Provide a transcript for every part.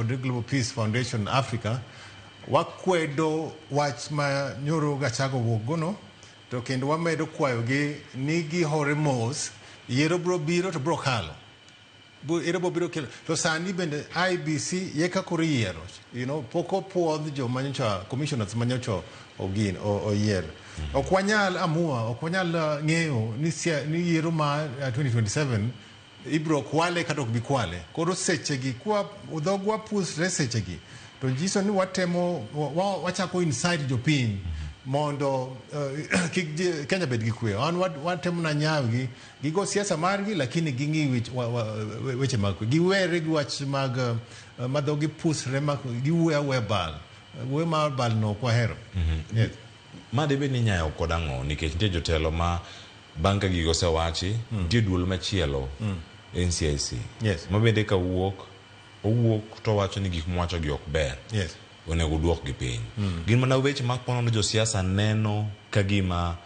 kod Global Peace Foundation Africa wakwedo wach ma nyoro Gachagua owuok gono to kendo wamedo kwayogi ni gihore mos yiero biro biro to biro kalo yiero biro biro kelo to sani bende IEBC yeka koro yiero pok opuodh joma nyocha commissioners manyocha ogin oyier. Ok wanyal amua, ok wanyal ng'eyo ni, ni yiero ma 2027 ibiro kwale kata ok bi kwale. Koro sechegi kwa dhogwa pusre sechegi to nyiso ni watemo wachako incite jopiny mondo kik Kenya bed gi kwe. An watemo na nyawgi gigo siasa margi, lakini ging'i weche mag kwe, giwere gi wach mag ma dhogi pusre ma giwuoyo awuoya bal wuoyo mar bal no ok wahero. Yes. Ma dibed ni nyayo kod ang'o nikech nitie jotelo ma bang' ka gigo osewachi nitie duol machielo NCIC ma bende ka wuok owuok to wacho ni gik mowacho gi ok ber onego duok gi piny. Gin mana weche ma ponono josiasa neno ka gima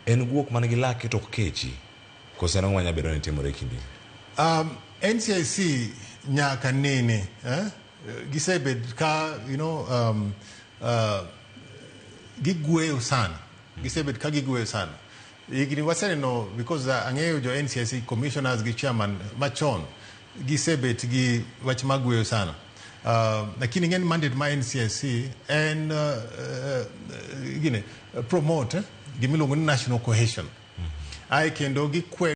en guok man gi lake to ok kechi koso en ang'o manya bedo ni timore e kinde. NCIC nyaka nene eh? Gisebed ka gigweyo sana, gisebed ka gigweyo sana higni waseneno because ang'eyo jo NCIC commissioners gi chairman machon gisebet gi wach mag gweyo sana. Lakini ing'e ni mandate ma NCIC en gine promote gimiluongo ni national cohesion ae kendo gikwedo.